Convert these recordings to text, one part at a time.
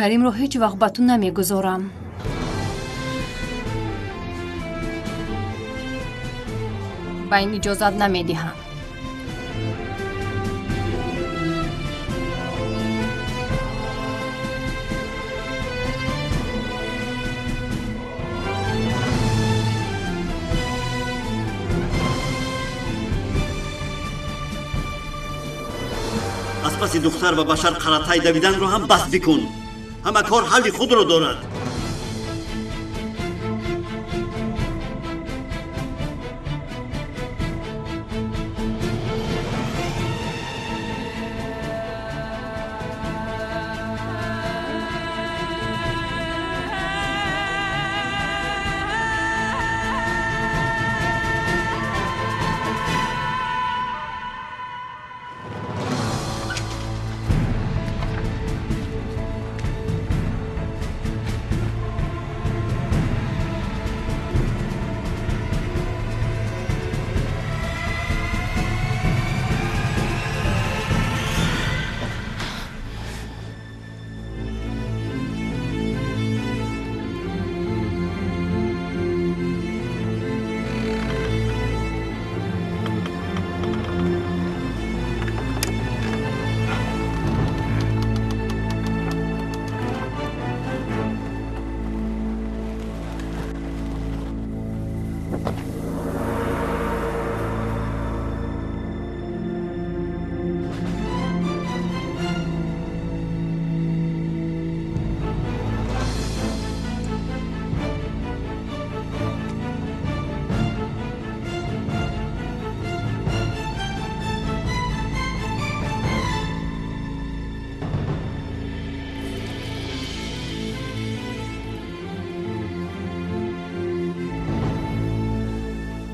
Каримро ҳеҷ вақт ба ту намегузорам. Ба ин иҷозат намедиҳам. Аз паси духтар ва башар қаратай давиданро ҳам бас бикун. Ҳама кор ҳалли худро дорад.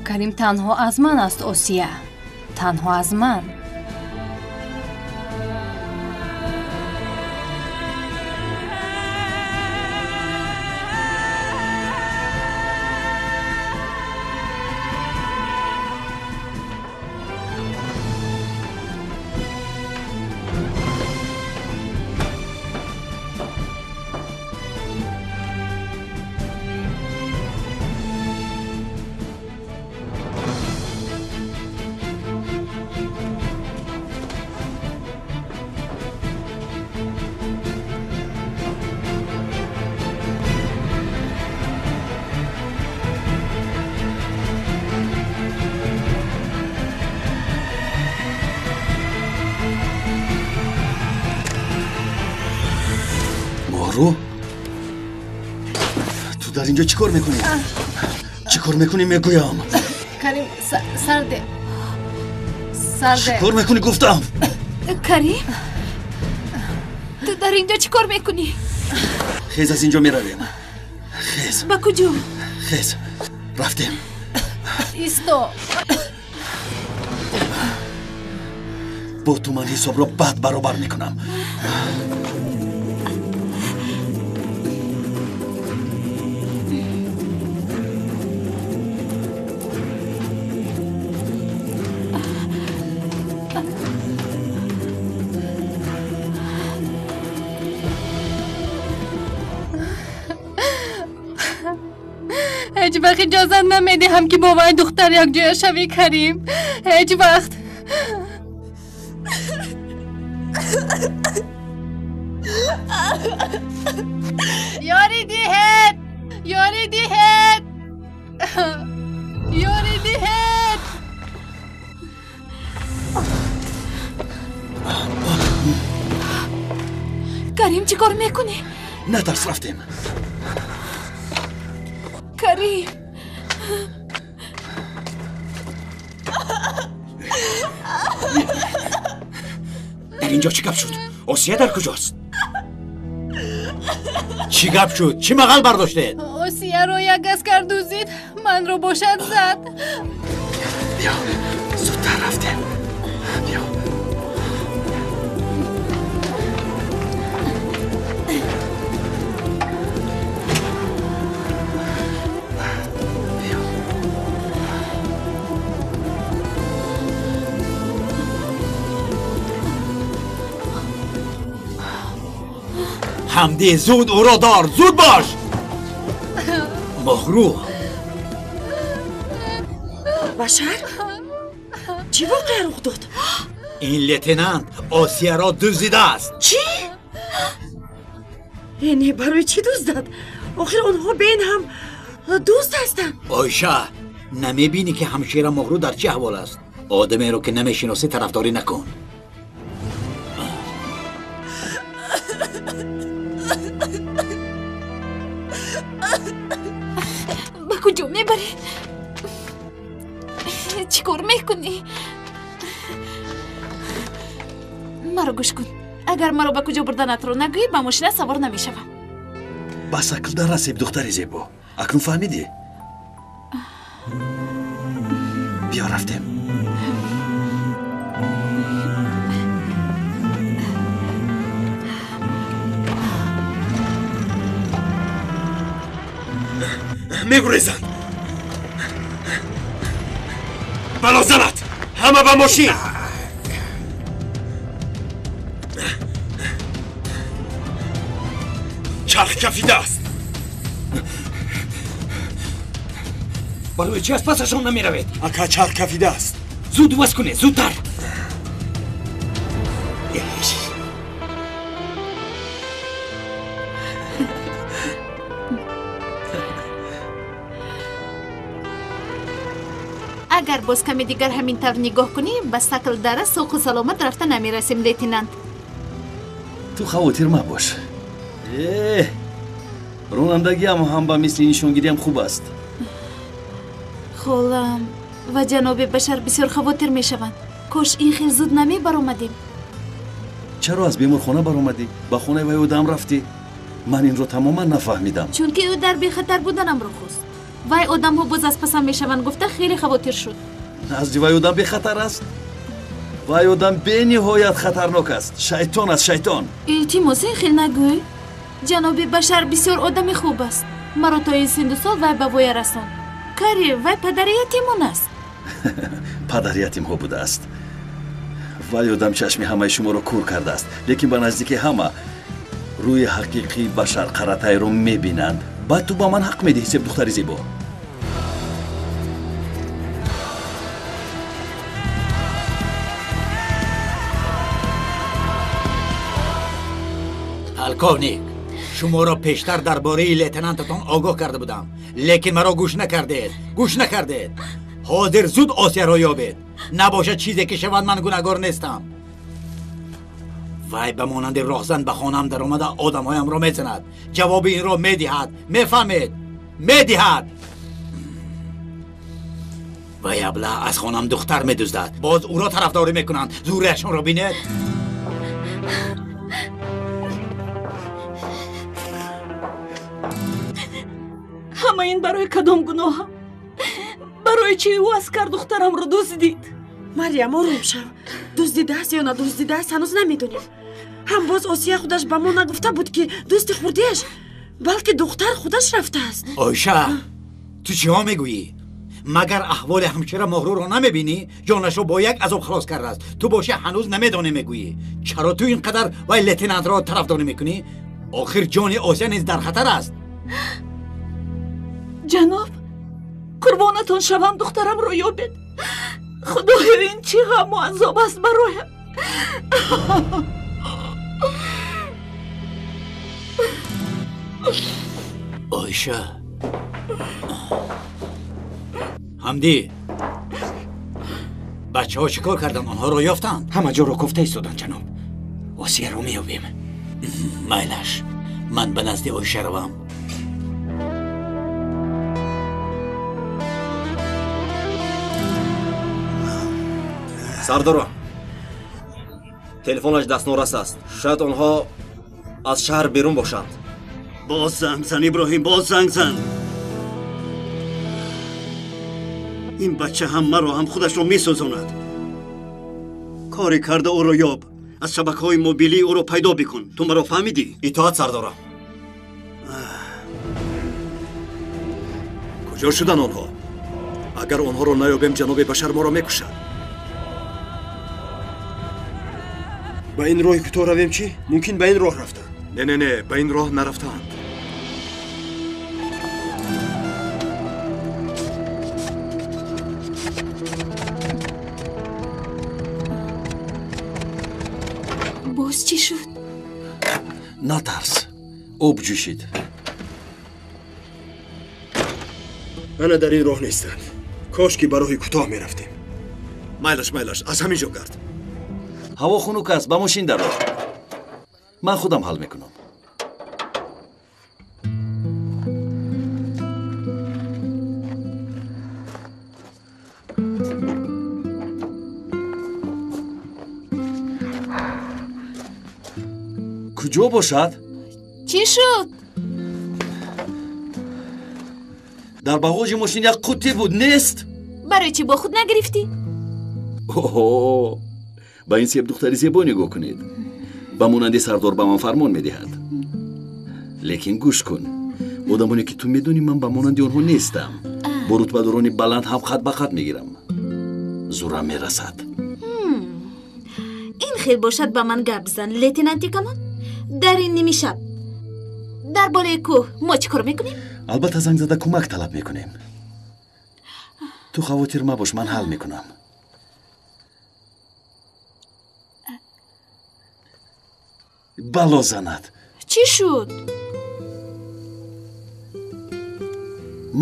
Карим танҳо аз ман аст, Осия. Танҳо аз ман. Моҳрӯ, ту дар инҷо чӣ кор мекунӣ? Чӣ кор мекунӣ мегӯям? Карим, сарде. Сарде. Чӣ кор мекунӣ гуфтам? Карим, ту дар инҷо чӣ кор мекунӣ? Хез, аз инҷо меравем. Хез. Ба куҷо? Хез, рафтем. Исто. Бо ту ман ҳисобро бад баробар мекунам. Ҳеҷ вақт иҷозат намедиҳам, ки бо вай духтар якҷоя шавӣ, Карим. Ҳеҷ вақт. Ёрӣ диҳед! Ёрӣ диҳед! Ёрӣ диҳед! Карим, чӣ кор мекунӣ? Натарс, рафтем. Карим! Дар инҷо чӣ гап шуд? Осия дар куҷост? Чӣ гап шуд? Чӣ мағал бардоштед? Осияро як аскар дуздид, манро бошад зад. Биё, зудтар рафтем. Биё. Ҳамдӣ, зуд ӯро дор, зуд бош! Моҳрӯ! Башар, чӣ воқеа рух дод? Ин лейтенант Осияро дуздидааст. Чӣ? Не, барои чӣ дуздад? Охир онҳо бен ҳам дӯст ҳастанд. Оиша, намебинӣ ки ҳамшира Моҳрӯ дар чӣ аҳвол аст? Одамеро ки намешиносӣ тарафдорӣ накун. Ба куҷо мебарӣ? Чӣ кор мекунӣ? Маро гӯш кун. Агар маро ба куҷо бурданатро нагӯӣ, ба мошина савор намешавам. Ба саклда расиб, духтари зебо. Акнун фаҳмидӣ? Биё, рафтем. Мегурезанд. Бало занад! Ҳама ба мошин! Чарх кафидааст. Барои чӣ аз пасашон намеравед? Ака, чарх кафидааст. Зуд ваз кунед, зудтар! Агар боз каме дигар ҳамин тавр нигоҳ кунӣ, ба сакл дара соқу саломат рафта намерасем, лейтенант. Ту хавотир мабош. Ронандагиам ҳам ба мисли нишонгириам хуб аст. Холам ва ҷаноби Башар бисёр хавотир мешаванд. Кош ин хел зуд намебаромадем. Чаро аз беморхона баромадӣ? Ба хонаи вай одам рафтӣ? Ман инро тамоман нафаҳмидам. Чунки ӯ дар бехатар буданамро хост. Вай одамҳо боз аз пасам мешаванд гуфта хеле хавотир шуд. Назди вай одам бехатар аст? Вай одам бениҳоят хатарнок аст. Шайтон аст, шайтон. Илтимос, ин хел нагӯй. Ҷаноби Башар бисёр одами хуб аст. Маро то ин синду сол вай ба воя расонд. Кари, вай падари ятимон аст. Падари ятимҳо будааст. Вай одам чашми ҳамаи шуморо кур кардааст, лекин ба наздики ҳама рӯи ҳақиқии Башар Қаратайро мебинанд. Баъд ту ба ман ҳақ медиҳӣ, себ духтари зебо. Полковник, шуморо пештар дар бораи лейтенантатон огоҳ карда будам, лекин маро гӯш накардед, гӯш накардед. Ҳозир зуд Осияро ёбед. Набошад чизе ки шавад, ман гунаҳгор нестам. Вай ба монанди роҳзан ба хонаам даромада одамҳоямро мезанад. Ҷавоби инро медиҳад. Мефаҳмед? Медиҳад. Вай абла аз хонам духтар медуздад. Боз ӯро тарафдорӣ мекунанд. Зӯриашонро бинед. Ҳама ин барои кадом гуноҳам? Барои чӣ ӯ аскар духтарамро дуздид? Марьям, ором шав. Дуздидааст ё надуздидааст ҳанӯз намедонем. Ҳам боз Осия худаш ба мо нагуфта буд, ки дӯсти хурдиаш, балки духтар худаш рафтааст. Оиша, ту чиҳо мегӯӣ? Магар аҳволи ҳамшира Моҳрӯро намебинӣ? Ҷонашро бо як азоб халос кардааст. Ту бошӣ ҳанӯз намедонӣ мегӯӣ. Чаро ту ин қадар вай лейтенантро тарафдорӣ мекунӣ? Охир ҷони Осия низ дар хатар аст. Ҷаноб, қурбонатон шавам, духтарамро ёбед. Худоё, ин чӣ ғаму азоб аст бароям. Оиша, ҳамдӣ, бачаҳо чӣ кор карданд? Онҳоро ёфтанд? Ҳама ҷоро кофта истоданд, ҷаноб. Осияро меёбем. Майлаш, ман ба назди Оиша равам. Сардоро, телефонаш дастнорас аст. Шояд онҳо аз шаҳр берун бошанд. Боз занг зан, Иброҳим, боз занг зан. Ин бача ҳам маро, ҳам худашро месӯзонад. Коре карда ӯро ёб. Аз шабакаҳои мобилӣ ӯро пайдо бикун. Ту маро фаҳмидӣ? Итоат, сардора. Куҷо шуданд онҳо? Агар онҳоро наёбем, ҷаноби Башар моро мекушад. Ба ин роҳи кӯтоҳ равем чӣ? Мумкин ба ин роҳ рафтанд. Не, не, не, ба ин роҳ нарафтаанд. Боз чӣ шуд? Натарс, об ҷӯшид. Ана дар ин роҳ нестанд. Кош ки ба роҳи кӯтоҳ мерафтем. Майлаш, майлаш, аз ҳамин ҷо гард. Ҳаво хунук аст, ба мошин даро. Ман худам ҳал мекунам. Куҷо бошад? Чӣ шуд? Дар бағоҷи мошин як қуттӣ буд, нест? Барои чӣ бо худ нагирифтӣ? Оҳо, ба ин себдухтари зебо нигоҳ кунед. Ба монанди сардор ба ман фармон медиҳад. Лекин гӯш кун, одамоне ки ту медонӣ, ман ба монанди онҳо нестам. Бо рутбадорони баланд ҳам хат ба хат мегирам. Зурам мерасад. Ин хел бошад, ба ман гап зан, лейтенанти калон. Дар ин ними шаб дар болои кӯҳ мо чӣ кор мекунем? Албатта занг зада кӯмак талаб мекунем. Ту хавотир мабош, ман ҳал мекунам. Бало занад. Чӣ шуд?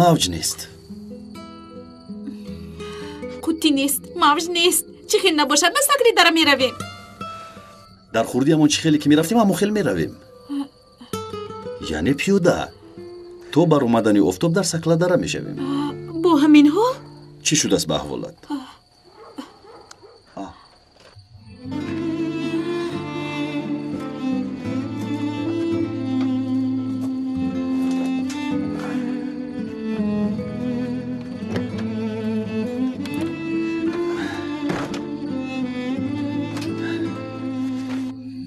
Мавҷ нест. Қуттӣ нест, мавҷ нест. Чӣ хел набошад, ба сакли дара меравем. Дар хурдиамон чӣ хеле ки мерафтем, ҳамон хел меравем. Яъне пиёда. То баромадани офтоб дар сакла дара мешавем. Бо ҳамин ҳол? Чӣ шудааст ба аҳволат?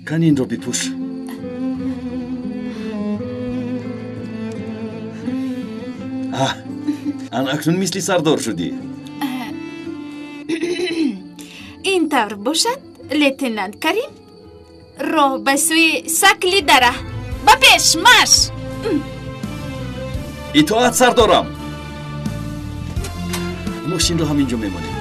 Кани инро бипӯш. Ан акнун мисли сардор шудӣ. Ин тавр бошад, лейтенант Карим, роҳ ба сӯи сакли дара. Ба пеш, марш! Итоат, сардорам. Мошинро ҳамин ҷо мемонем.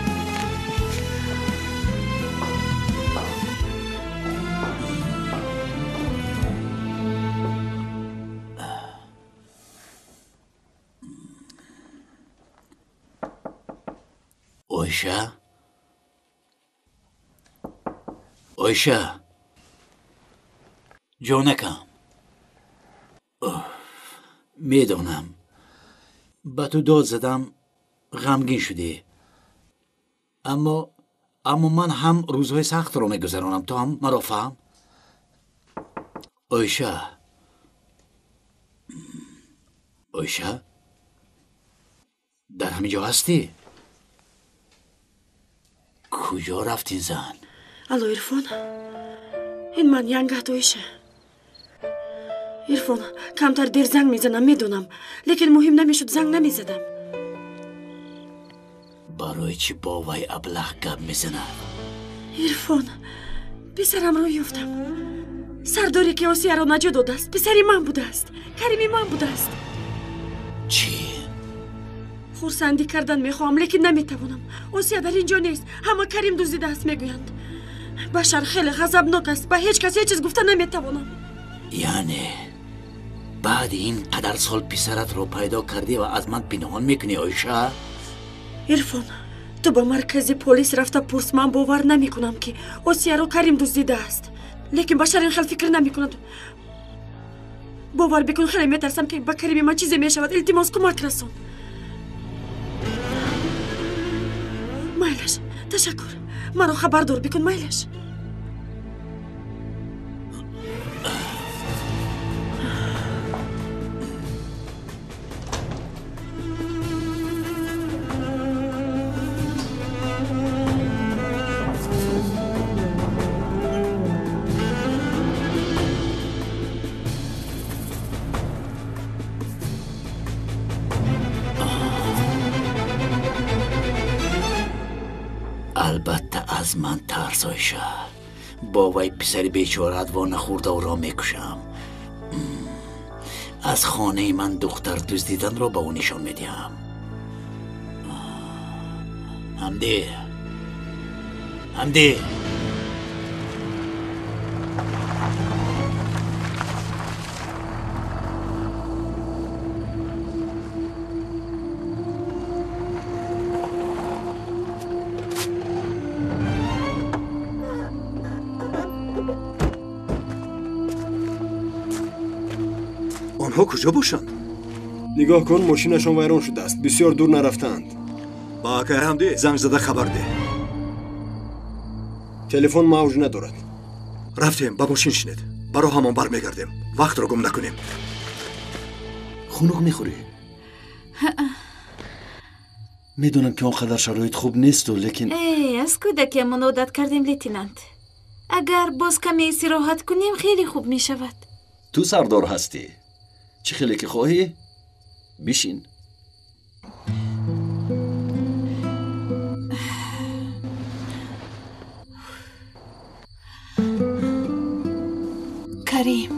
Оиша? Оиша? Ҷонакам, медонам ба ту дод задам, ғамгин шудӣ, аммо ман ҳам рӯзҳои сахтро мегузаронам. Ту ҳам маро фаҳм. Оиша, Оиша, дар ҳамин ҷо ҳастӣ? Куҷо рафт ин зан? Алло, Ирфон, ин ман янгат Оиша. Ирфон, камтар дер занг мезанам, медонам, лекин муҳим намешуд, занг намезадам. Барои чӣ бо вай аблаҳ гап мезанад? Ирфон, писарамро ёфтам. Сардоре ки Осияро наҷот додааст, писари ман будааст, Карими ман будааст. Чӣ? Хурсандӣ кардан мехоҳам, лекин наметавонам. Осия дар ин ҷо нест, ҳама Карим дуздидааст мегӯянд. Башар хеле ғазабнок аст, ба ҳеҷ кас ҳеҷ чиз гуфта наметавонам. Яъне баъди ин қадар сол писаратро пайдо кардӣ ва аз ман пинҳон мекунӣ, Оиша? Ирфон, ту ба маркази полис рафта пурс. Ман бовар намекунам, ки Осияро Карим дуздидааст, лекин Башар ин хел фикр намекунад. Бовар бикун, хеле метарсам, ки ба Карими ман чизе мешавад. Илтимос, кӯмак расон. Майлаш, ташаккур. Маро хабардор бикун, майлаш. Албатта аз ман тарс, Оиша. Бо вай писари бечораат во нахӯрда ӯро мекушам. Аз хонаи ман духтар дуздиданро ба ӯ нишон медиҳам. Ҳамдӣ, Ҳамдӣ. Онҳо куҷо бошанд? Нигоҳ кун, мошинашон вайрон шудааст, бисёр дур нарафтаанд. Ба акай Ҳамдӣ занг зада хабар деҳ. Телефон мавҷ надорад. Рафтем, ба мошин шинед. Ба роҳамон бармегардем. Вақтро гум накунем. Хунук мехӯрӣ? Медонам, ки он қадар шароит хуб несту, лекин аз кӯдакиамон одат кардем, лейтенант. Агар боз каме истироҳат кунем, хеле хуб мешавад. Ту сардор ҳастӣ. Чӣ хеле ки хоҳӣ, бишин. Карим,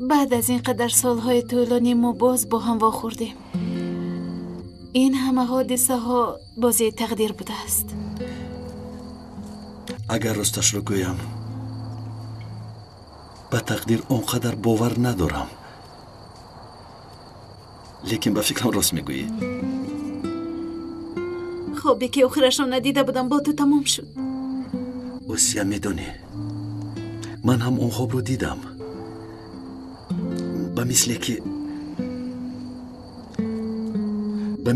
баъд аз ин қадар солҳои тӯлонӣ мо боз бо ҳам вохӯрдем. Ин ҳама ҳодисаҳо бозии тақдир будааст. Агар росташро гӯям, ба тақдир он қадар бовар надорам, лекин ба фикрам рост мегӯӣ. Хобе ки охирашро надида будам, бо ту тамом шуд. Осия, медонӣ, ман ҳам он хобро дидам. Ба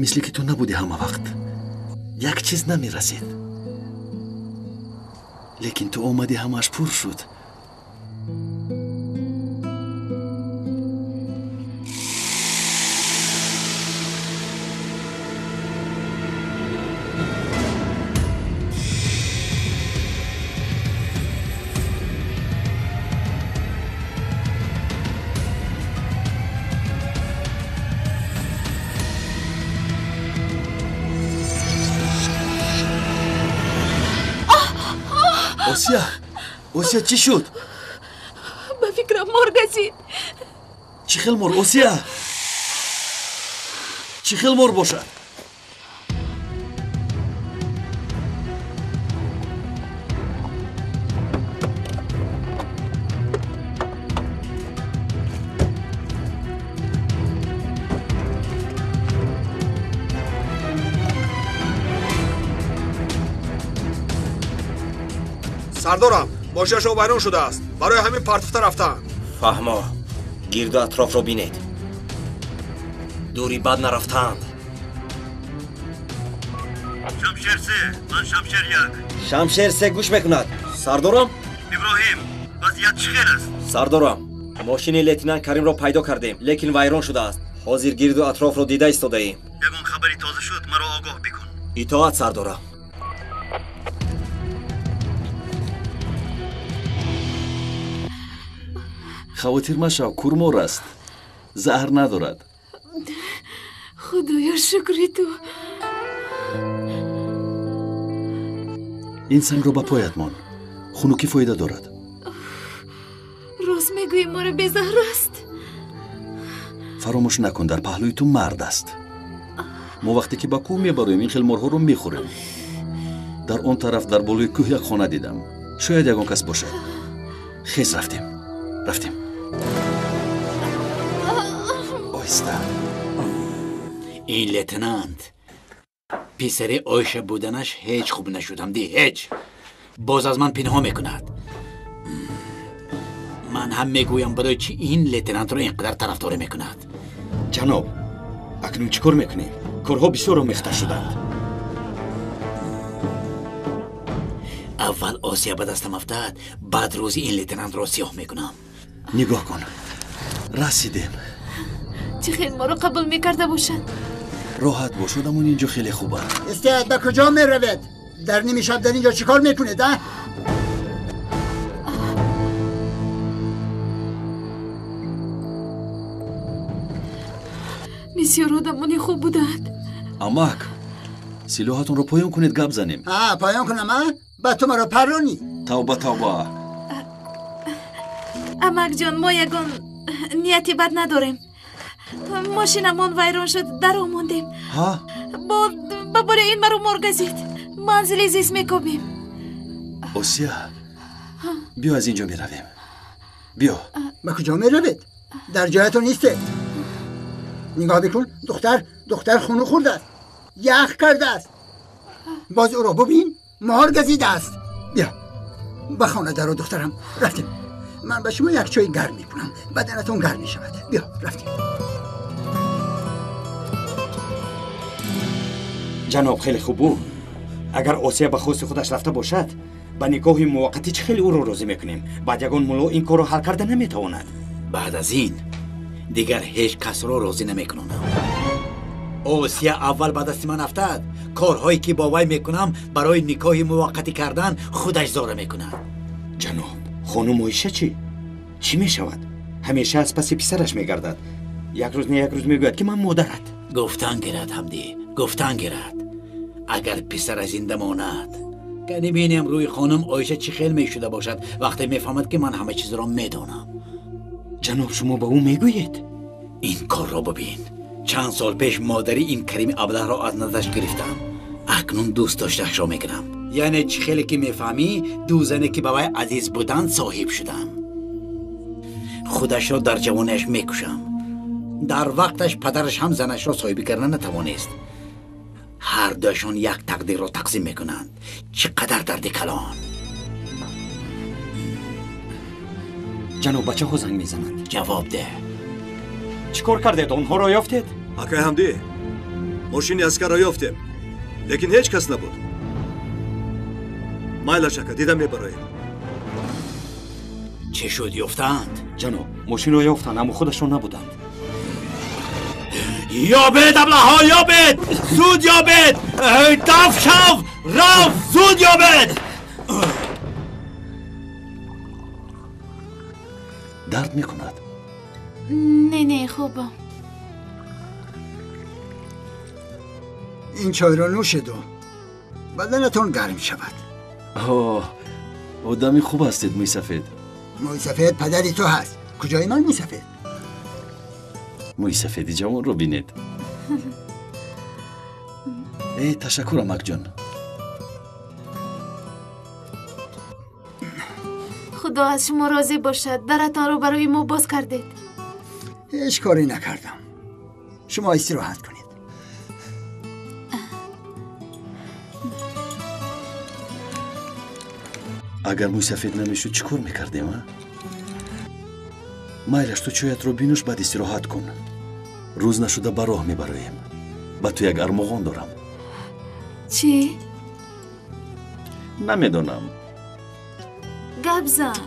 мисле ки ту набудӣ ҳама вақт. Як чиз намерасид, лекин ту омадӣ, ҳамааш пур шуд. Осия, Осия, чӣ шуд? Ба фикрам мор газид. Чӣ хел мор, Осия? Чӣ хел мор бошад? Сардорам, Мошинашон вайрон шудааст. Барои ҳамин партофта рафтаанд. Фаҳмо, гирду атрофро бинед. Дури бад нарафтаанд. Шамшер се, ман Шамшер як. Шамшер се гӯш мекунад. Сардорам? Иброҳим, вазъият чӣ хел аст? Сардорам, мошини лейтенант Каримро пайдо кардем, лекин вайрон шудааст. Ҳозир гирду атрофро дида истодаем. Ягон хабари тоза шуд, маро огоҳ бикун. Итоат, сардорам. Хавотир машав, курмор аст. Заҳр надорад. Худоё, шукри ту. Ин сангро ба поят мон. Хунукӣ фоида дорад. Рост мегӯӣ, мора безаҳр аст. Фаромӯш накун, дар паҳлӯи ту мард аст. Мо вақте ки ба кӯҳ мебароем, ин хел морҳоро мехӯрем. Дар он тараф, дар болои кӯҳ як хона дидам. Шояд ягон кас бошад. Хез, рафтем. Рафтем. Оҳиста. Ин лейтенант писари Оиша буданаш ҳеҷ хуб нашуд, ҳамди, ҳеҷ. Боз аз ман пинҳон мекунад. Ман ҳам мегӯям, барои чӣ ин лейтенантро ин қадар тарафдорӣ мекунад. Ҷаноб, акнун чӣ кор мекунем? Корҳо бисёр омехта шуданд. Аввал Осия ба дастам афтад, баъд рӯзи ин лейтенантро сиёҳ мекунам. Нигоҳ кун, расидем. Чӣ хел моро қабул мекарда бошад? Роҳат бош, одамон инҷо хеле хубанд. Истед, ба куҷо меравед? Дар ними шаб дар инҷо чӣ кор мекунед, а? Бисёр одамони хуб буданд. Амак, силоҳатонро поён кунед, гап занем. А, поён кунам, а? Ба ту маро парронӣ. Тавба, тавба. Амакҷон, мо ягон нияти бад надорем. Мошинамон вайрон шуд, даро мондем. Ҳа? Ба бори ин маро мор газид. Манзили зист мекобем. Осия, биё аз инҷо меравем. Биё. Ба куҷо меравед? Дар ҷоятон нистед. Нигоҳ бикун, духтар хуну хӯрдааст, ях кардааст. Боз ӯро бубин, мор газидааст. Биё, ба хона даро, духтарам. Рафтем. Ман ба шумо як чойи гарм мекунам, баданатон гарм мешавад. Биё, рафтем. Ҷаноб, хеле хуб буд. Агар Осия ба хости худаш рафта бошад, ба никоҳи муваққатӣ чӣ хеле ӯро розӣ мекунем? Баъд ягон мулло ин корро ҳал карда наметавонад. Баъд аз ин дигар ҳеҷ касро розӣ намекунонам. Осия аввал ба дасти ман афтад. Корҳое ки бо вай мекунам барои никоҳи муваққатӣ кардан худаш зора мекунад. Ҷаноб, хонум Оиша чӣ? Чӣ мешавад? Ҳамеша аз паси писараш мегардад. Як рӯз не як рӯз мегӯяд, ки ман модарат. Гуфтан гирад, ҳамдӣ, гуфтан гирад. Агар писара зинда монад, кани бинем рӯи хонум Оиша чӣ хел мешуда бошад вақте мефаҳмад, ки ман ҳама чизро медонам. Ҷаноб, шумо ба ӯ мегӯед? Ин корро бибин. Чанд сол пеш модари ин Карими аблаҳро аз назараш гирифтам. Акнун дӯст доштаашро мекунам. Яъне чӣ хеле ки мефаҳмӣ, ду зане ки ба вай азиз буданд соҳиб шудам. Худашро дар ҷавониаш мекушам. Дар вақташ падараш ҳам занашро соҳибӣ карда натавонист. Ҳар дуяшон як тақдирро тақсим мекунанд. Чӣ қадар дарди калон. Ҷаноб, бачаҳо занг мезананд. Ҷавоб деҳ. Чӣ кор кардед? Онҳоро ёфтед? Акай Ҳамдӣ, мошини аскарро ёфтем, лекин ҳеҷ кас набуд. Майлаш, ака, дида мебароем. Чӣ шуд, ёфтаанд? Ҷаноб, мошинро ёфтанд, аммо худашон набуданд. Ёбед, аблаҳо, ёбед! Зуд ёбед! Даф шав! Раф! Зуд ёбед! Дард мекунад? Не, не, хубам. Ин чойро нӯшеду баданатон гарм шавад. Оҳ, одами хуб ҳастед, мӯйсафед. Мӯйсафед падари ту ҳаст. Куҷои ман мӯйсафед? Мӯйсафеди ҷавонро бинед. Э, ташаккур, амакҷон. Худо аз шумо розӣ бошад. Даратонро барои мо боз кардед. Ҳеҷ коре накардам. Шумо истироҳат кунед. Агар мӯйсафед намешуд, чӣ кор мекардем, а? Майлаш, ту чоятро бинӯш, баъд истироҳат кун. Рӯз нашуда ба роҳ мебароем. Ба ту як армуғон дорам. Чӣ? Намедонам. Гап зан.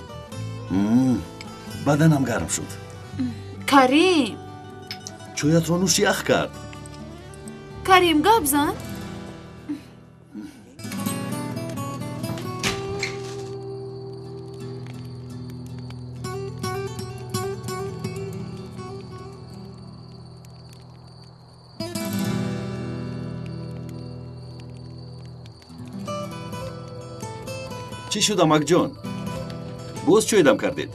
Баданам гарм шуд. Карим! Чоятро нӯш, ях кард. Карим, гап зан. Чӣ шуд, амакҷон? Боз чой дам кардед?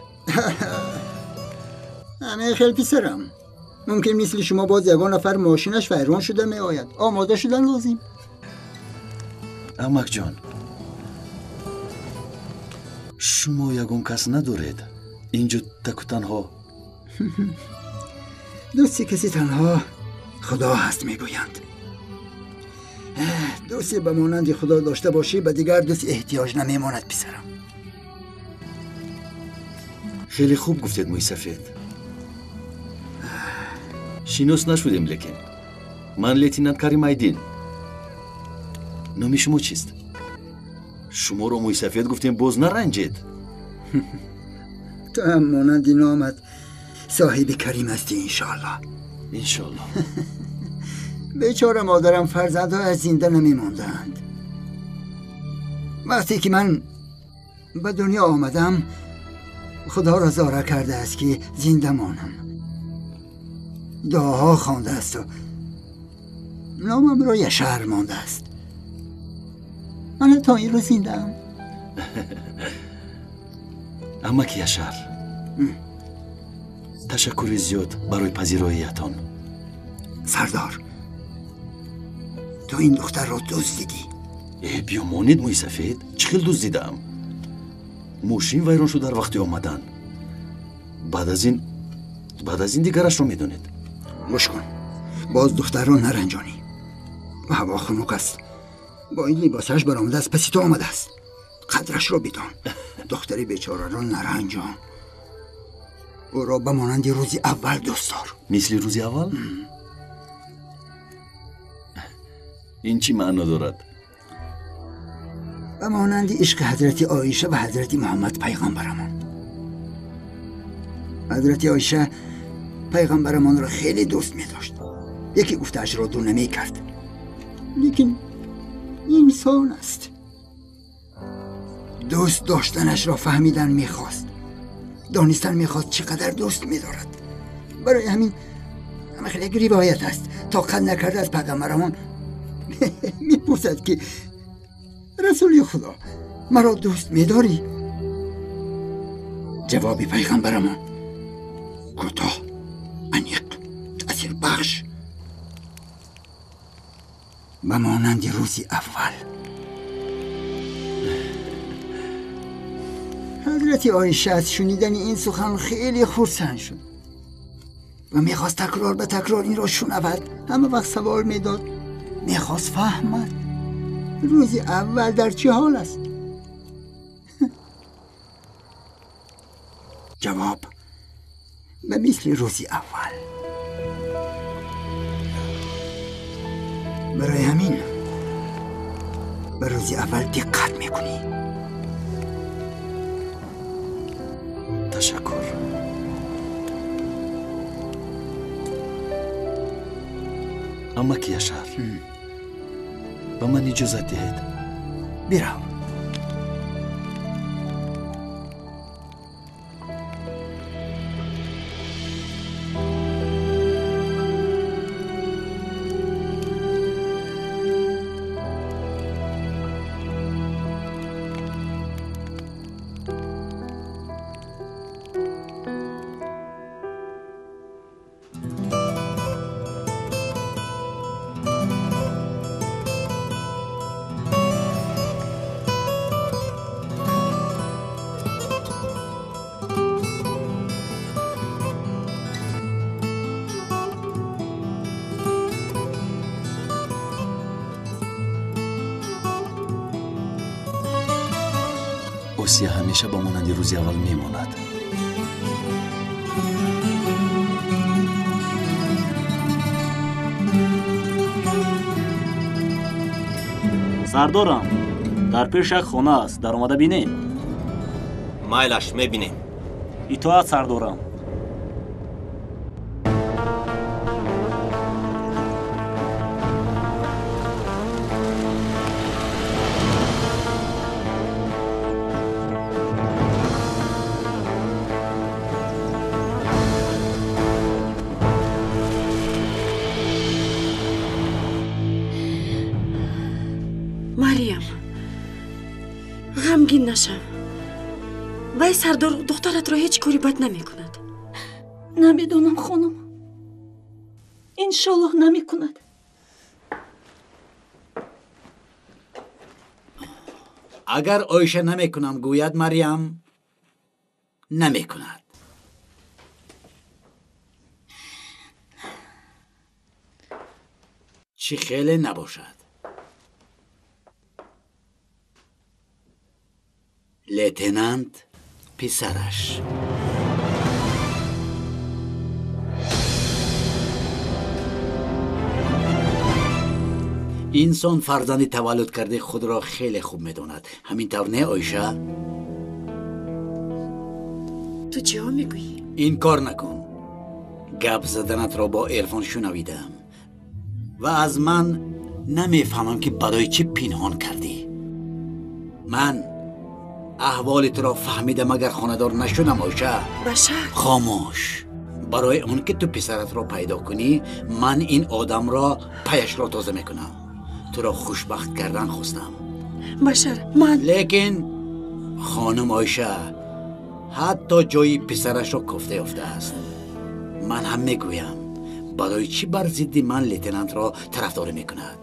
Ҳамин хел, писарам. Мумкин мисли шумо боз ягон нафар мошинаш вайрон шуда меояд. Омода шудан лозим. Амакҷон, шумо ягон кас надоред? Инҷо таку танҳо. Дӯсти каси танҳо Худо ҳаст, мегӯянд. Дӯсте ба монанди Худо дошта бошӣ, ба дигар дӯст эҳтиёҷ намемонад, писарам. Хеле хуб гуфтед, мӯйсафед. Шинос нашудем, лекин ман лейтенант Карим Айдин. Номи шумо чист? Шуморо мӯйсафед гуфтем, боз наранҷед. Ту ҳам монанди номат соҳиби карим ҳастӣ, иншоаллоҳ. Иншоаллоҳ. Бечора модарам, фарзандҳо аз зинда намемонданд. Вақте ки ман ба дунё омадам, худоро зора кардааст, ки зинда монам. Дуоҳо хондаасту номамро Яшар мондааст. Ман то ин рӯз зиндаам. Амаки Яшар, ташаккури зиёд барои пазироиятон. Сардор, ту ин духтарро дуздидӣ. Э, биё монед, мӯйсафед, чӣ хел дуздидаам? Мошин вайрон шуд дар вақти омадан. Баъд аз ин дигарашро медонед. Гӯш кун, боз духтарро наранҷонӣ. Ҳаво хунук аст. Бо ин либосаш баромада аз паси ту омадааст. Қадрашро бидон. Духтари бечораро наранҷон. Ӯро ба монанди рӯзи аввал дӯст дор. Мисли рӯзи аввал? Ин чӣ маъно дорад? Ба монанди ишқи ҳазрати Оиша ва ҳазрати Муҳаммад пайғамбарамон. Ҳазрати Оиша пайғамбарамонро хеле дӯст медошт. Яке гуфтаашро ду намекард. Лекин инсон аст. Дӯст доштанашро фаҳмидан мехост. Донистан мехост чӣ қадар дӯст медорад. Барои ҳамин ҳама хеле як ривоят аст. Тоқат накарда аз пайғамбарамон мепурсад, ки расули Худо, маро дӯст медорӣ? Ҷавоби пайғамбарамон кӯтоҳ, аниқ, таъсирбахш, ба монанди рӯзи аввал. Ҳазрати Оиша аз шунидани ин сухан хеле хурсанд шуд ва мехост такрор ба такрор инро шунавад. Ҳама вақт савол медод, мехост фаҳмад рӯзи аввал дар чӣ ҳол аст. Ҷавоб ба мисли рӯзи аввал. Барои ҳамин ба рӯзи аввал диққат мекунӣ. Ташаккур. Амаки Яшар, ба ман иҷозат диҳед. Бирав. Осия ҳамеша ба монанди рӯзи аввал мемонад. Сардорам, дар пеш як хона аст, даромада бинем. Майлаш, мебинем. Итоат, сардорам. Мариям, ғамгин нашав. Вай сардор духтаратро ҳеҷ кори бад намекунад. Намедонам, хонум. Иншоллоҳ намекунад. Агар Оиша намекунам гӯяд, Мариям намекунад. Чӣ хеле набошад. Лейтенант писараш. Инсон фарзанди таваллуд кардаи худро хеле хуб медонад. Ҳамин тавр не, Оиша? Ту чиҳо мегӯӣ? Инкор накун. Гап заданатро бо Эрфон шунавидам ва аз ман намефаҳмам, ки барои чӣ пинҳон кардӣ. Ман аҳволи туро фаҳмидам, агар хонадор нашудам, Оиша. Башар, хомӯш. Барои он ки ту писаратро пайдо кунӣ, ман ин одамро паяшро тоза мекунам. Туро хушбахт кардан хостам. Башар, ман лекин хонум Оиша ҳатто ҷои писарашро кофта ёфтааст. Ман ҳам мегӯям, барои чӣ бар зидди ман лейтенантро тарафдорӣ мекунад?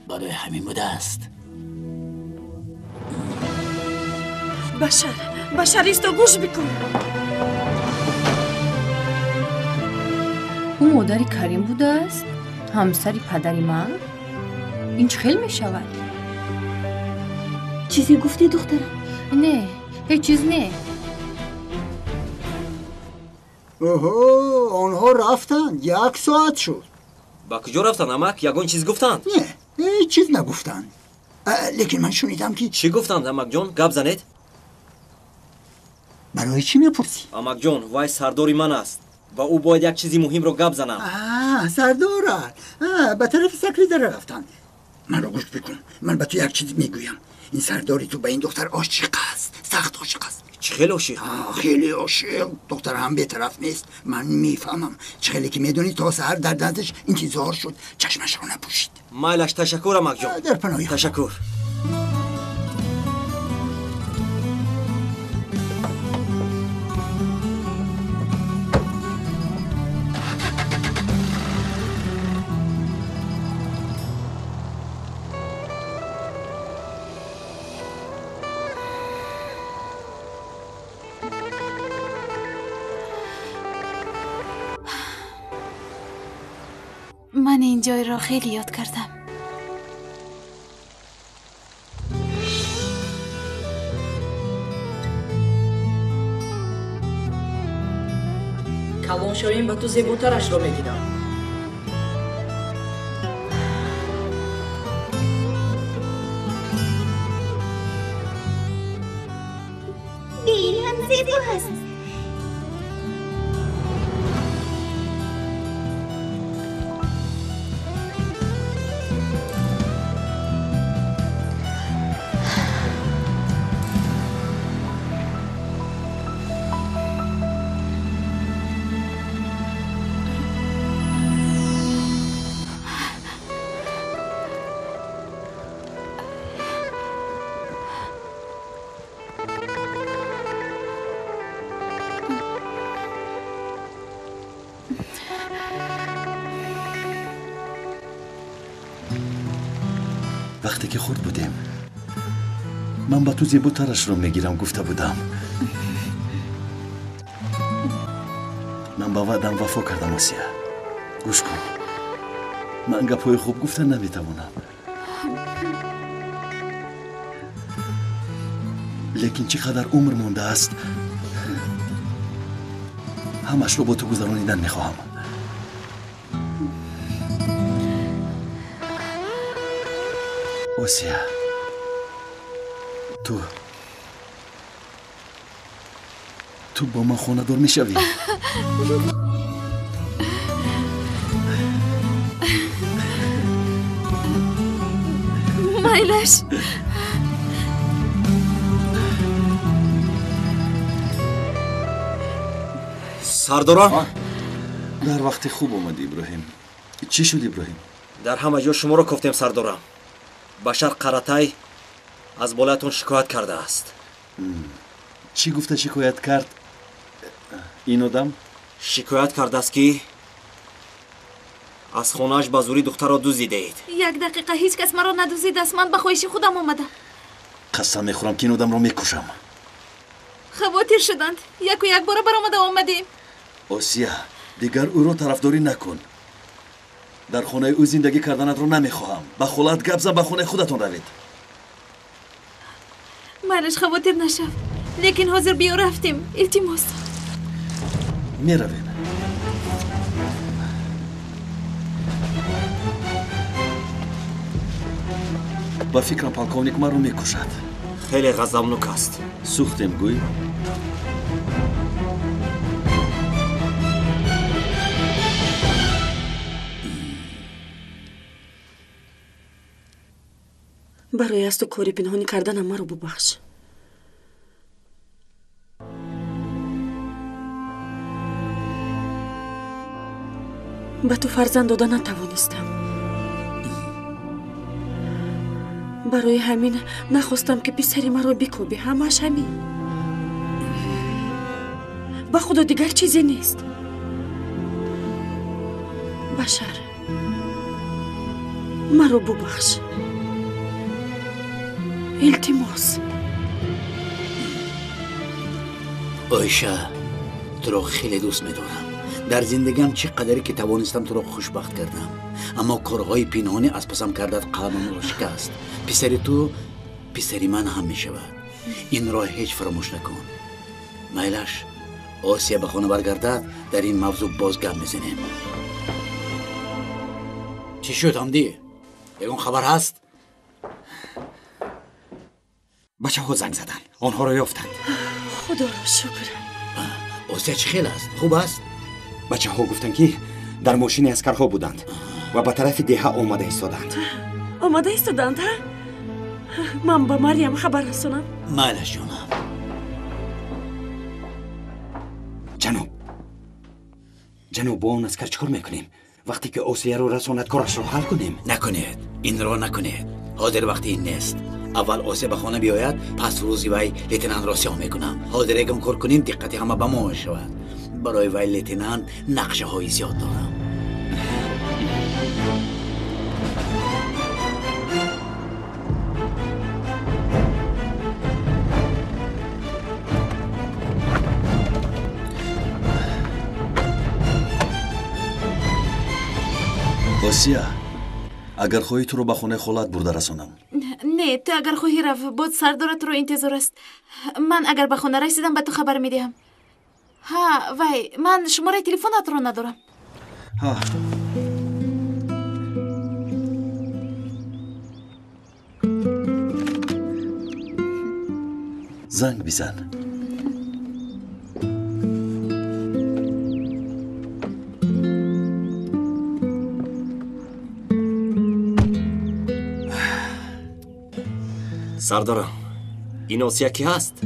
Барои ҳамин будааст. Башар, Башар, исто, гӯш бикун. Ӯ модари Карим будааст, ҳамсари падари ман. Ин чӣ хел мешавад? Чизе гуфтӣ, духтарам? Не, ҳеҷ чиз не. Оҳо, онҳо рафтанд, як соат шуд. Ба куҷо рафтанд, амак? Ягон чиз гуфтанд? Не, ҳеҷ чиз нагуфтанд. Лекин ман шунидам, ки чӣ гуфтанд, амакҷон? Гап занед. Барои чӣ мепурсӣ? Амакҷон, вай сардори ман аст ва ӯ бояд як чизи муҳимро гап занам. Сардорат ба тарафи Сакридара рафтанд. Манро гӯш бикун, ман ба ту як чиз мегӯям. Ин сардори ту ба ин духтар ошиқ аст, сахт ошиқ аст. Чӣ хеле ошиқ? Хеле ошиқ. Духтар ҳам бетараф нест. Ман мефаҳмам. Чӣ хеле ки медонӣ, то саҳар дар дасташ интизор шуд, чашмашро напӯшид. Майлаш, ташаккур, амакҷон. Дар паноҳи ташаккур. Ман ин ҷойро хеле ёд кардам. Калон шавем, ба ту зеботарашро мегирам. Бин ҳам зебо ҳаст. Вақте ки хурд будем, ман ба ту зеботарашро мегирам гуфта будам. Ман ба ваъдам вафо кардам, Осия. Гӯш кун, ман гапҳои хуб гуфта наметавонам. Лекин чӣ қадар умр мондааст, ҳамашро бо ту гузаронидан мехоҳам. Осия, ту бо ман хонадор мешавӣ? Майлаш. Сардора? Дар вақти хуб омадӣ, Иброҳим. Чӣ шуд, Иброҳим? Дар ҳама ҷо шуморо кофтем, сардора. Башар Қаратай аз болаятон шикоят кардааст. Чӣ гуфта шикоят кард ин одам? Шикоят кардааст, ки аз хонааш ба зӯрӣ духтарро дуздидаед. Як дақиқа, ҳеҷ кас маро надуздидааст. Ман ба хоҳиши худам омадам. Қасам мехӯрам, ки ин одамро мекушам. Хавотир шуданд. Яку якбора баромада омадем. Осия, дигар ӯро тарафдорӣ накун. Дар хонаи ӯ зиндагӣ карданатро намехоҳам. Ба холаат гап зан, ба хонаи худатон равед. Майлаш, хавотир нашав. Лекин ҳозир биё рафтем. Илтимос. Меравем. Ба фикрам, полковник маро мекушад. Хеле ғазабнок аст. Сӯхтем, гӯй. Барои аз ту кори пинҳонӣ карданам маро бубахш. Ба ту фарзанд дода натавонистам. Барои ҳамин нахостам, ки писари маро бикӯбӣ. Ҳамааш ҳамин. Ба худо дигар чизе нест. Башар, маро бубахш. Илтимос. Оиша, туро хеле дӯст медорам. Дар зиндагиам чӣ қадаре ки тавонистам туро хушбахт кардам, аммо корҳои пинҳонӣ аз пасам кардат қалбамро шикаст. Писари ту писари ман ҳам мешавад. Инро ҳеҷ фаромӯш накун. Майлаш, Осия ба хона баргардад, дар ин мавзӯъ боз гап мезанем. Чӣ шуд, Ҳамдӣ? Ягон хабар ҳаст? Бачаҳо занг заданд, онҳоро ёфтанд. Худоро шукр. Осия чӣ хел аст? Хуб аст? Бачаҳо гуфтанд, ки дар мошини аскарҳо буданд ва ба тарафи деҳа омада истоданд. Омада истоданд, ҳа? Ман ба Марьям хабар расонам. Майлаш, ҷонам. Ҷаноб, ҷаноб, бо он аскар чӣ кор мекунем? Вақте ки Осияро расонад, корашро ҳал кунем. Накунед, инро накунед. Ҳозир вақти ин нест. Аввал Осия ба хона биёяд, пас рӯзи вай лейтенантро сиёҳ мекунам. Ҳозир ягон кор кунем, диққати ҳама ба мо мешавад. Барои вай лейтенант нақшаҳои зиёд дорам. Осия, агар хоҳӣ туро ба хонаи холаат бурда расонам. Не, ту агар хоҳӣ рав, боз сардора туро интизор аст. Ман агар ба хона расидам, ба ту хабар медиҳам. Ҳа, вай, ман шумораи телефонатро надорам. Ҳа. Занг бизан. Сардорам, ин Осия кӣ ҳаст?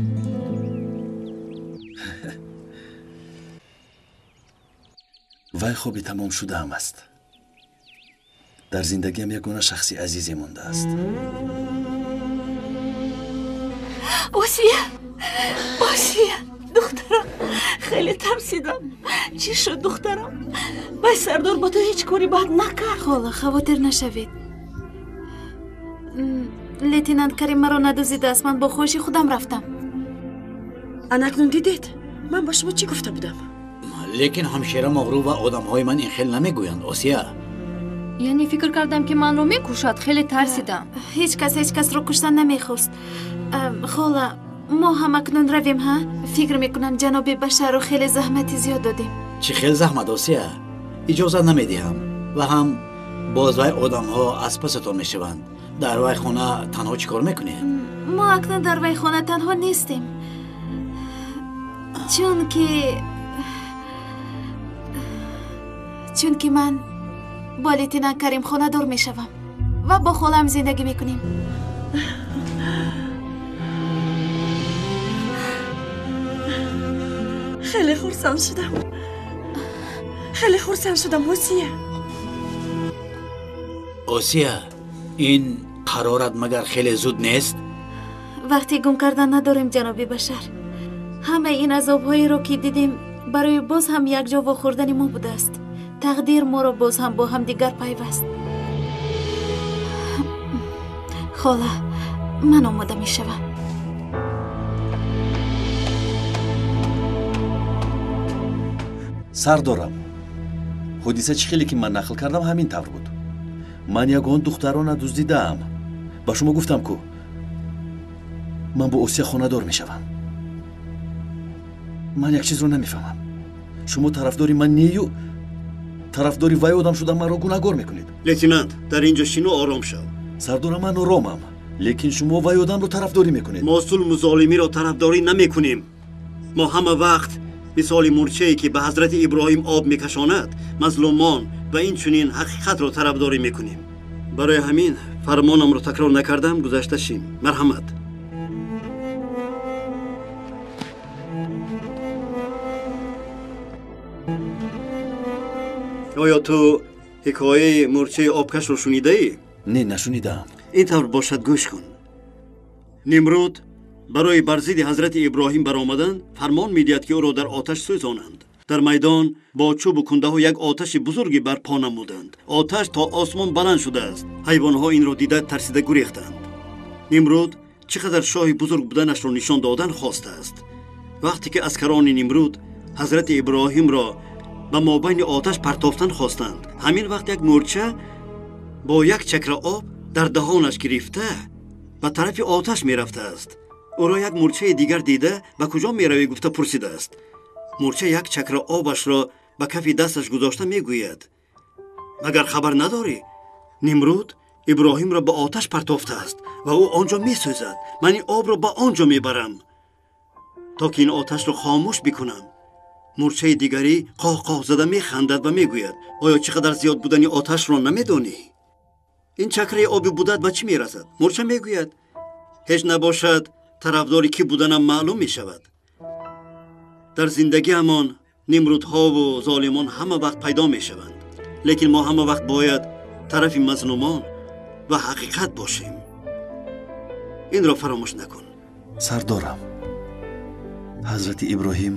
Вай хоби тамом шудаам аст. Дар зиндагиам ягона шахси азизе мондааст. Осия, Осия, духтарам, хеле тарсидам. Чӣ шуд, духтарам? Вай сардор ба ту ҳеҷ кори бад накард. Хола, хавотир нашавед. Лейтенант Карим маро надуздидааст. Ман бо хоҳиши худам рафтам. Анакнун дидед, ман ба шумо чӣ гуфта будам? Лекин ҳамшира Моғру ва одамҳои ман ин хел намегӯянд, Осия. Яъне фикр кардам, ки манро мекушад. Хеле тарсидам. Ҳеҷ кас ҳеҷ касро куштан намехост. Хола, Мо ҳам акнун равем, ҳа? Фикр мекунам ҷаноби Башарро хеле заҳмати зиёд додем. Чӣ хел заҳмат, Осия? Иҷозат намедиҳам. Ва ҳам боз вай одамҳо аз пасатон мешаванд. Дар вай хона танҳо чӣ кор мекунед? Мо акнун дар вай хона танҳо нестем. Чунки ман бо лейтенант Карим хонадор мешавам ва бо холаам зиндагӣ мекунем. Хеле хурсанд шудам. Хеле хурсанд шудам, Осия. Осия, ин қарорат магар хеле зуд нест? Вақте гум кардан надорем, ҷаноби Башар. Ҳамаи ин азобҳоеро ки дидем барои боз ҳам якҷо вохӯрдани мо будааст. Тақдир моро боз ҳам бо ҳамдигар пайваст. Хола, ман омода мешавам. Сардорам, ҳодиса чӣ хеле ки ман нақл кардам ҳамин тавр буд. Ман ягон духтарро надуздидаам. Ба шумо гуфтам ку ман бо Осия хонадор мешавам. Ман як чизро намефаҳмам. Шумо тарафдори ман нею тарафдори вай одам шуда маро гунаҳгор мекунед. Лейтенант, дар ин ҷо шину ором шав. Сардора, ман оромам, лекин шумо вай одамро тарафдорӣ мекунед. Мо зулму золимиро тарафдорӣ намекунем. Мо ҳама вақт мисоли мурчае ки ба ҳазрати Иброҳим об мекашонад, мазлумон ва инчунин ҳақиқатро тарафдорӣ мекунем. Барои ҳамин фармонамро такрор накардам, гузашта шим. Марҳамат. Оё ту ҳикояи мурчаи обкашро шунидаӣ? Не, нашунидаам. Ин тавр бошад, гӯш кун. Нимруд барои бар зидди ҳазрати Иброҳим баромадан фармон медиҳад, ки ӯро дар оташ сӯзонанд. Дар майдон бо чӯбу кундаҳо як оташи бузурге барпо намуданд. Оташ то осмон баланд шудааст. Ҳайвонҳо инро дида тарсида гурехтанд. Нимруд чӣ қадар шоҳи бузург буданашро нишон додан хостааст. Вақте ки аскарони Нимруд ҳазрати Иброҳимро ба мобайни оташ партофтан хостанд, ҳамин вақт як мӯрча бо як чакра об дар даҳонаш гирифта ба тарафи оташ мерафтааст. Ӯро як мӯрчаи дигар дида ба куҷо меравӣ гуфта пурсидааст. Мӯрча як чакра обашро ба кафи дасташ гузошта мегӯяд: магар хабар надорӣ? Нимруд Иброҳимро ба оташ партофтааст ва ӯ он ҷо месӯзад. Ман ин обро ба он ҷо мебарам то ки ин оташро хомӯш бикунам. Мӯрчаи дигарӣ қоҳ-қоҳ зада механдад ва мегӯяд: оё чӣ қадар зиёд будани оташро намедонӣ? Ин чакраи оби будат ба чӣ мерасад? Мӯрча мегӯяд: ҳеҷ набошад, тарафдори кӣ буданам маълум мешавад. Дар зиндагиамон нимрудҳову золимон ҳама вақт пайдо мешаванд, лекин мо ҳама вақт бояд тарафи мазлумон ва ҳақиқат бошем. Инро фаромӯш накун. Сардорам, ҳазрати Иброҳим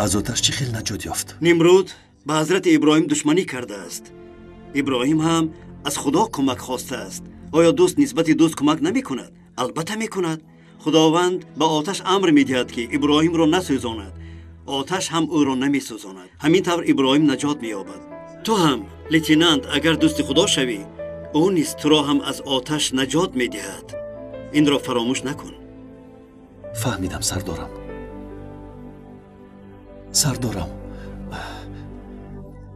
аз оташ чӣ хел наҷот ёфт? Нимруд ба ҳазрати Иброҳим душманӣ кардааст. Иброҳим ҳам аз Худо кӯмак хостааст. Оё дӯст нисбати дӯст кӯмак намекунад? Албатта мекунад. Худованд ба оташ амр медиҳад, ки Иброҳимро насӯзонад. Оташ ҳам ӯро намесӯзонад. Ҳамин тавр Иброҳим наҷот меёбад. Ту ҳам, лейтенант, агар дӯсти Худо шавӣ, ӯ низ туро ҳам аз оташ наҷот медиҳад. Инро фаромӯш накун. Фаҳмидам, сардорам. Сардорам,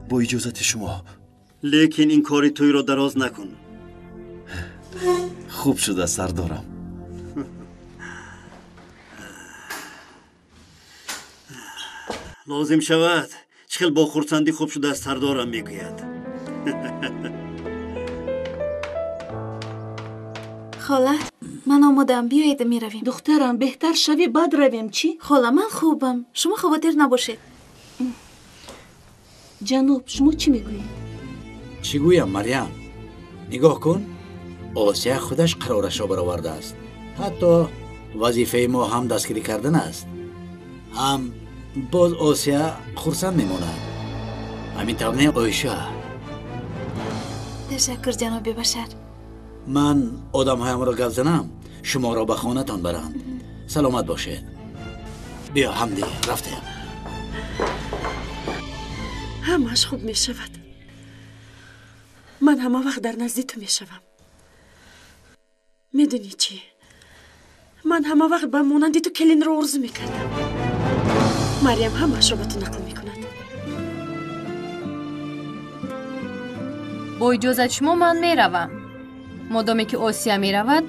бо иҷозати шумо. Лекин ин кори туйро дароз накун. Хуб шуда, сардорам. Лозим шавад, чӣ хел бо хурсандӣ хуб шудааст, сардорам мегӯяд. Хола, ман омодаам, биёед меравем. Духтарам, беҳтар шавӣ, баъд равем, чӣ? Хола, ман хубам, шумо хавотир набошед. Ҷаноб, шумо чӣ мегӯед? Чӣ гӯям, Марьям? Нигоҳ кун, Осия худаш қарорашро баровардааст. Ҳатто вазифаи мо ҳам дастгирӣ кардан аст, ҳам боз Осия хурсанд мемонад. Ҳамин тавр не, Оиша? Ташаккур, ҷаноби Башар. Ман одамҳоямро гап занам, шуморо ба хонатон баранд. Саломат бошед. Биё, ҳамди, рафтем. Ҳамааш хуб мешавад. Ман ҳама вақт дар назди ту мешавам. Медонӣ чӣ? Ман ҳама вақт ба монанди ту келинро орзу мекардам. Марьям ҳамаашро ба ту нақл мекунад. Бо иҷозати шумо ман меравам. Модоме ки Осия меравад,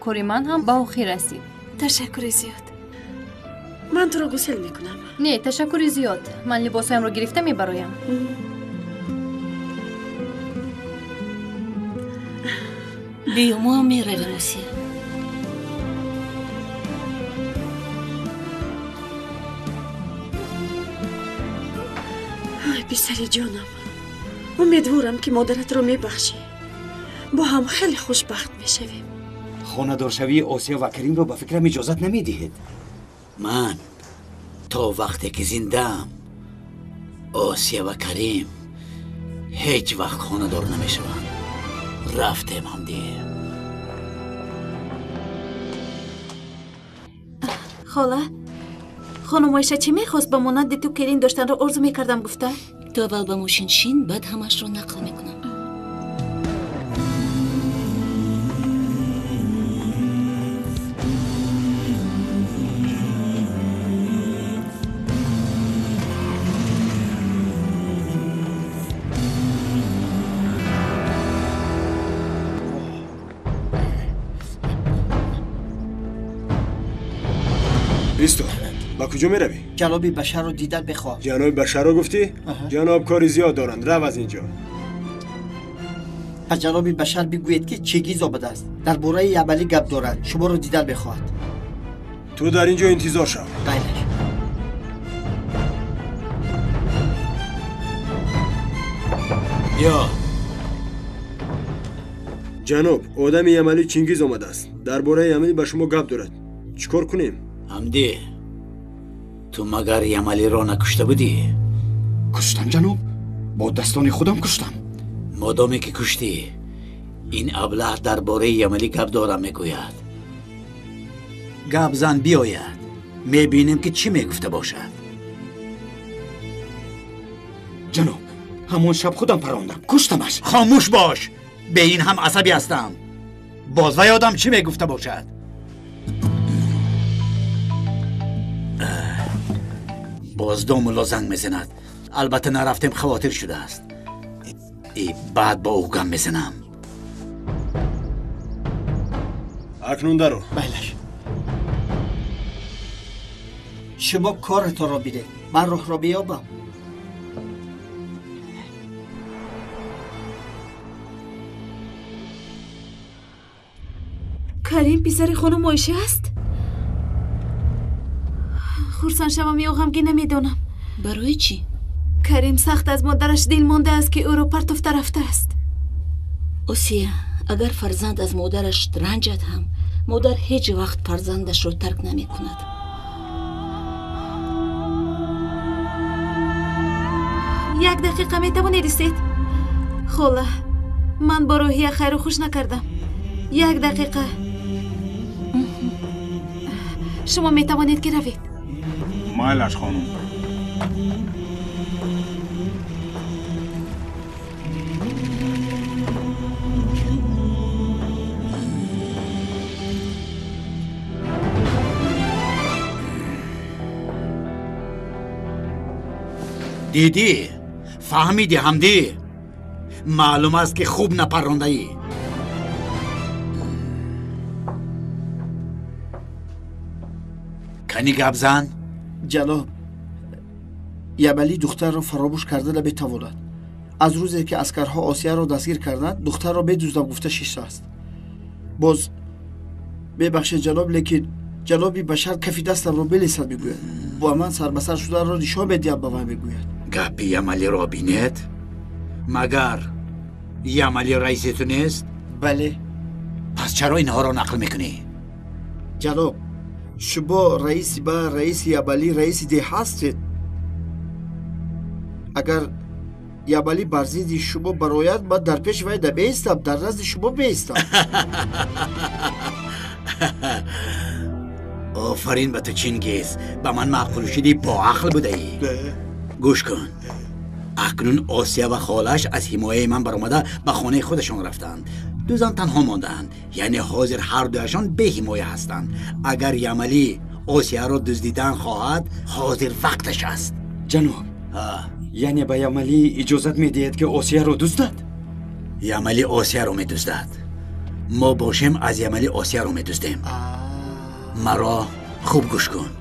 кори ман ҳам ба охир расид. Ташаккури зиёд. Ман туро гусел мекунам. Не, ташаккури зиёд. Ман либосҳоямро гирифта мебароям. Биё, мо ҳам меравем, Осия. Ай, писари ҷонам, умедворам ки модаратро мебахшӣ. Бо ҳам хеле хушбахт мешавем. Хонадоршавии Осия ва Каримро ба фикрам иҷозат намедиҳед. Ман то вақте ки зиндаам, Осия ва Карим ҳеҷ вақт хонадор намешаванд. Рафтем, ҳамди. Хола, хонум Оиша чӣ мехост ба монанди ту келин доштанро орзу мекардам гуфта? Ту аввал ба мошин шин, баъд ҳамаашро нақл мекунам. Исто, ба куҷо меравӣ? Ҷаноби Башарро дидан бихоҳам. Ҷаноби Башарро гуфтӣ? Ҷаноб кори зиёд доранд, рав аз инҷо. Ба ҷаноби Башар бигӯед, ки Чингиз омадааст. Дар бораи амалӣ гап дорад, шуморо дидан мехоҳад. Ту дар инҷо интизор шав. Бале. Ё ҷаноб, одами амалӣ Чингиз омадааст. Дар бораи амалӣ ба шумо гап дорад. Чӣ кор кунем? Ҳамдӣ, ту магар Ямалиро накушта будӣ? Куштам, ҷаноб. Бо дастони худам куштам. Модоме ки куштӣ, ин аблаҳ дар бораи Ямалӣ гап дорам мегӯяд. Гап зан биёяд, мебинем ки чӣ мегуфта бошад. Ҷаноб, ҳамон шаб худам парондам, куштамаш. Хомӯш бош! Бе ин ҳам асабӣ ҳастам. Боз вай одам чӣ мегуфта бошад? Боз домулло занг мезанад. Албатта нарафтем, хавотир шудааст. И баъд бо ӯ гам мезанам. Акнун даро. Бале. Шумо коратонро бинед, ман роҳро меёбам. Карим писари хонум Оиша аст? Хурсанд шавам ё ғамгин намедонам. Барои чӣ? Карим сахт аз модараш дил мондааст, ки ӯро партофта рафтааст. Осия, агар фарзанд аз модараш ранҷад ҳам, модар ҳеҷ вақт фарзандашро тарк намекунад. Як дақиқа метавонед истед? Хола, ман бо рӯҳия хайру хуш накардам. Як дақиқа. Шумо метавонед ки равед. Майлаш, хонум. Дидӣ? Фаҳмидӣ, ҳамдӣ? Маълум аст, ки хуб напарондаӣ. Кани гап зан? Ҷаноб, Ямалӣ духтарро фаромӯш карда наметавонад. Аз рӯзе ки аскарҳо Осияро дастгир карданд, духтарро медуздам гуфта шиштааст. Боз мебахшед, ҷаноб, лекин ҷаноби Башар кафи дастамро мелесад мегӯяд. Бо ман сарбасар шуданро нишон медиҳам ба ман мегӯяд. Гапи Ямалиро бинед? Магар Ямали раиси ту нест? Бале. Пас чаро инҳоро нақл мекунӣ? Ҷаноб, шумо раиси ба раиси Ямалӣ раиси деҳ ҳастед. Агар Ямалӣ бар зидди шумо барояд, ман дар пеши вай намеистам, дар назди шумо меистам. Офарин ба ту, Чингиз, ба ман маъқул шудӣ, боақл будаӣ. Гӯш кун, акнун Осия ва холааш аз ҳимояи ман баромада ба хонаи худашон рафтанд. Ду зан танҳо мондаанд, яъне ҳозир ҳар дуяшон беҳимоя ҳастанд. Агар Ямалӣ Осияро дуздидан хоҳад, ҳозир вақташ аст. Ҷаноб, яъне ба Ямалӣ иҷозат медиҳед, ки Осияро дуздад? Ямалӣ Осияро медуздад. Мо бошем аз Ямалӣ Осияро медуздем. Маро хуб гӯш кун.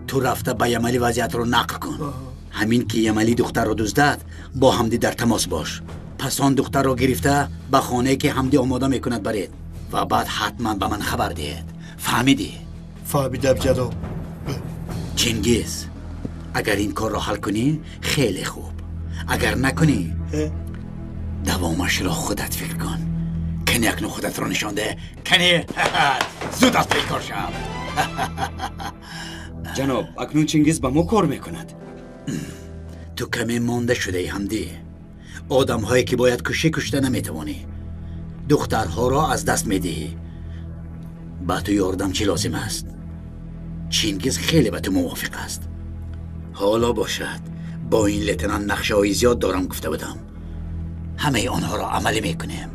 Ту рафта ба Ямалӣ вазъиятро нақл кун. Ҳамин ки Ямалӣ духтарро дуздад, бо Ҳамдӣ дар тамос бош. Пас он духтарро гирифта ба хонае ки Ҳамдӣ омода мекунад баред ва баъд ҳатман ба ман хабар диҳед. Фаҳмидӣ? Фаҳмидам, ҷаноб. Чингиз, агар ин корро ҳал кунӣ хеле хуб, агар накунӣ давомашро худат фикр кун. Кани акнун худатро нишон деҳ. Кани зуд аз паи кор шав. Ҷаноб, акнун Чингиз ба мо кор мекунад. Ту каме монда шудаи, Ҳамдӣ. Одамҳое ки бояд кушӣ кушта наметавонӣ. Духтарҳоро аз даст медиҳӣ. Ба ту ёрдам чӣ лозим аст? Чингиз хеле ба ту мувофиқ аст. Ҳоло бошад, бо ин лейтенант нақшаҳои зиёд дорам гуфта будам. Ҳамаи онҳоро амалӣ мекунем.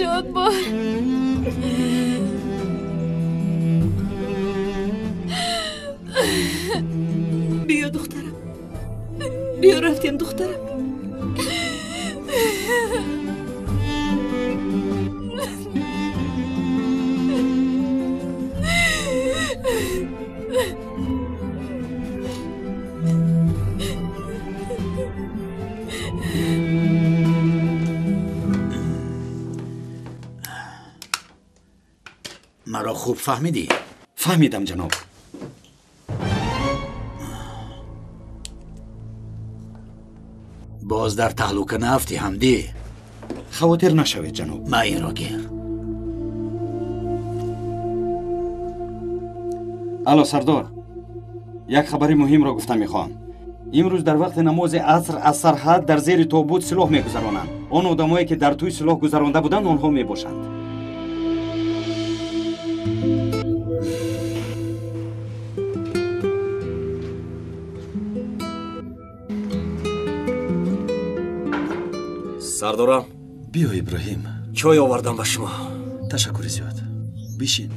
Шод бод. Биё, духтарам, биё, рафтем, духтарам. маро хуб фаҳмидӣ? Фаҳмидам, ҷаноб. Боз дар таҳлука наафтӣ, Ҳамдӣ? Хавотир нашавед, ҷаноб. Ма инро гир. Алло, сардор, як хабари муҳимро гуфта мехоҳам. Имрӯз дар вақти намози аср аз сарҳад дар зери тобут силоҳ мегузаронанд. Он одамое ки дар тӯй силоҳ гузаронда буданд, онҳо мебошанд. Сардорам. Биё, Иброҳим. Чой овардам ба шумо. Ташаккури зиёд. Бишин.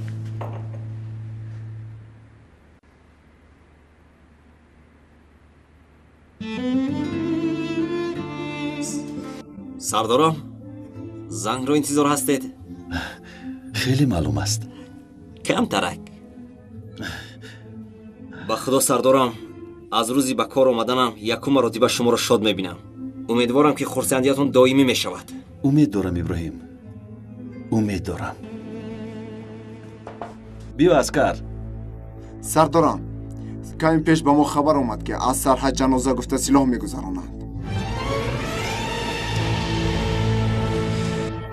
Сардорам, зангро интизор ҳастед? Хеле маълум аст. Камтарак. Ба худо, сардорам, аз рӯзи ба кор омаданам якум маротиба шуморо шод мебинам. Умедворам, ки хурсандиятон доимӣ мешавад. Умед дорам, Иброҳим, умед дорам. Биё, аскар. Сардорам, каме пеш ба мо хабар омад, ки аз сарҳад ҷаноза гуфта силоҳ мегузаронанд.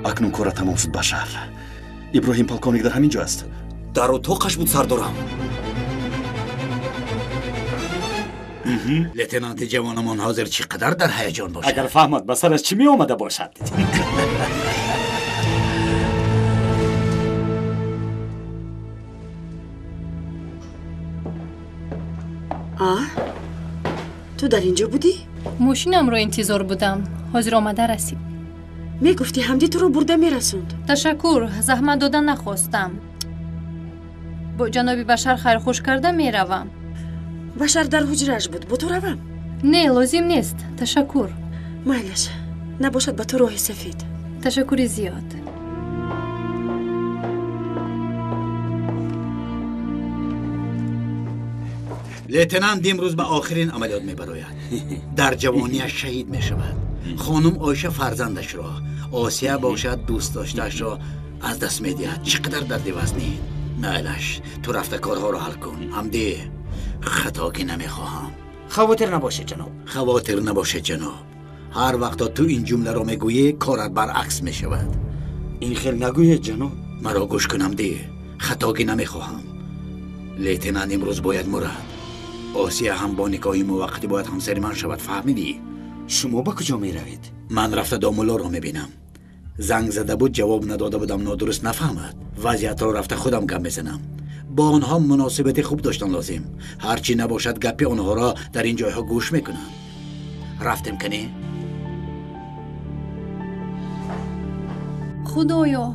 Акнун кора тамом шуд, Башар. Иброҳим полковник дар ҳамин ҷо аст. Дар утоқаш буд, сардорам. Лейтенанти ҷавонамон ҳозир чӣ қадар дар ҳаяҷон бошад. Агар фаҳмад, ба сараш чӣ меомада бошад. Ту дар ин ҷо будӣ? Мошинамро интизор будам. Ҳозир омада расид. Мегуфтӣ Ҳамдӣ туро бурда мерасонд. Ташаккур, заҳмат дода нахостам. Бо ҷаноби Башар хайрхуш карда меравам. Башар дар ҳуҷрааш буд, бо ту равам? Не, лозим нест. Ташаккур. Майлаш, набошад ба ту роҳи сафед. Ташаккури зиёд. Лейтенант имрӯз ба охирин амалиёт мебарояд. Дар ҷавонияш шаҳид мешавад. Хонум Оиша фарзандашро, Осия бошад дӯст доштаашро аз даст медиҳад. Чӣ қадар дарди вазнин. Майлаш, ту рафта корҳоро ҳал кун. Ҳамдӣ, хатогӣ намехоҳам. Хавотир набошед, ҷаноб. Хавотир набошед, ҷаноб. Ҳар вақто ту ин ҷумларо мегӯӣ, корат баръакс мешавад. Ин хел нагӯед, ҷаноб. Маро гӯш кун, Ҳамдӣ. Хатогӣ намехоҳам. Лейтенант имрӯз бояд мурад. Осия ҳам бо никоҳи муваққатӣ бояд ҳамсари ман шавад, фаҳмидӣ? Шумо ба куҷо меравед? Ман рафта домуллоро мебинам. Занг зада буд, ҷавоб надода будам, нодуруст нафаҳмад. Вазъиятро рафта худам гап мезанам. Бо онҳо муносибати хуб доштан лозим. Ҳарчи набошад, гапи онҳоро дар ин ҷойҳо гӯш мекунам. Рафтем кани? Худоё,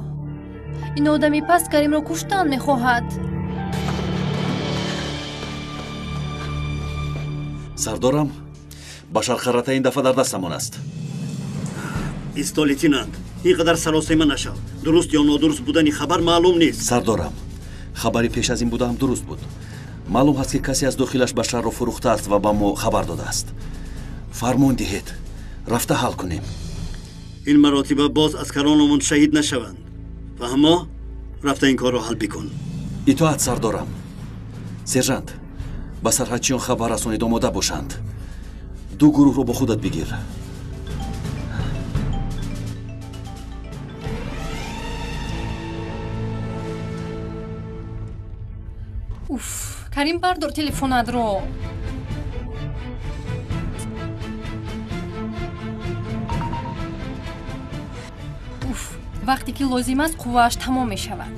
ин одами паст Каримро куштан мехоҳад. Сардорам, Башар Қаратай ин дафъа дар дастамон аст. Исто, лейтенант, ин қадар саросема нашав. Дуруст ё нодуруст будани хабар маълум нест. Сардорам, хабари пеш аз ин буда ҳам дуруст буд. Маълум ҳаст, ки касе аз дохилаш Башарро фурӯхтааст ва ба мо хабар додааст. Фармон диҳед, рафта ҳал кунем. Ин маротиба боз аскаронамон шаҳид нашаванд. Фаҳмо? Рафта ин корро ҳал бикун. Итоат, сардорам. Сержант, ба сарҳадчиён хабар расонед, омода бошанд. Ду гурӯҳро бо худат бигир. Уф, Карим, бардор телефонатро. Уф, вақте ки лозим аст, қуввааш тамом мешавад.